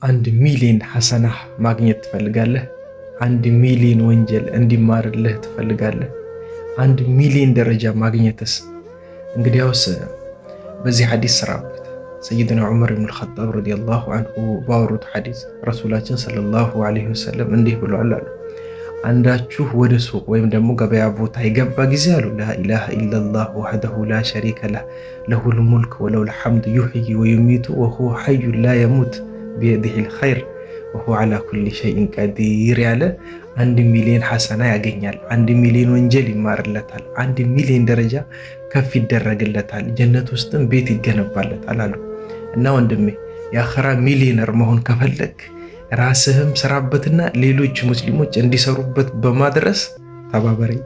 1 ሚሊዮን ሐሰናህ ማግኘት ትፈልጋለህ? 1 ሚሊዮን ወንጀል እንዲማርልህ ትፈልጋለህ? 1 ሚሊዮን ደረጃ ማግኘትስ? እንግዲያውስ በዚህ ሐዲስ ስራበት። ሰይድና ዑመር ኢብኑል ኸጣብ ረዲየላሁ አንሁ ባወሩት ሐዲስ ረሱላችን ሰለላሁ ዐለይሂ ወሰለም እንዲህ ብሏል አሉ። አንዳችሁ ወደ ሱቅ ወይም ደግሞ ገበያ ቦታ የገባ ጊዜ አሉ لا إله إلا الله وحده لا شريك له له الملك وله الحمد يحيي ويميت وهو حي لا يموت بيده الخير وهو على كل شيء قدير ያለ 1 ሚሊዮን ሐሰና ያገኛል። 1 ሚሊዮን ወንጀል ይማርለታል። 1 ሚሊዮን ደረጃ ከፍ ይደረግለታል። ጀነት ውስጥም ቤት ይገነባለታል አሉ። እና ወንድሜ፣ የአኸራ ሚሊዮነር መሆን ከፈለግ ራስህም ስራበትና ሌሎች ሙስሊሞች እንዲሰሩበት በማድረስ ተባበረኝ።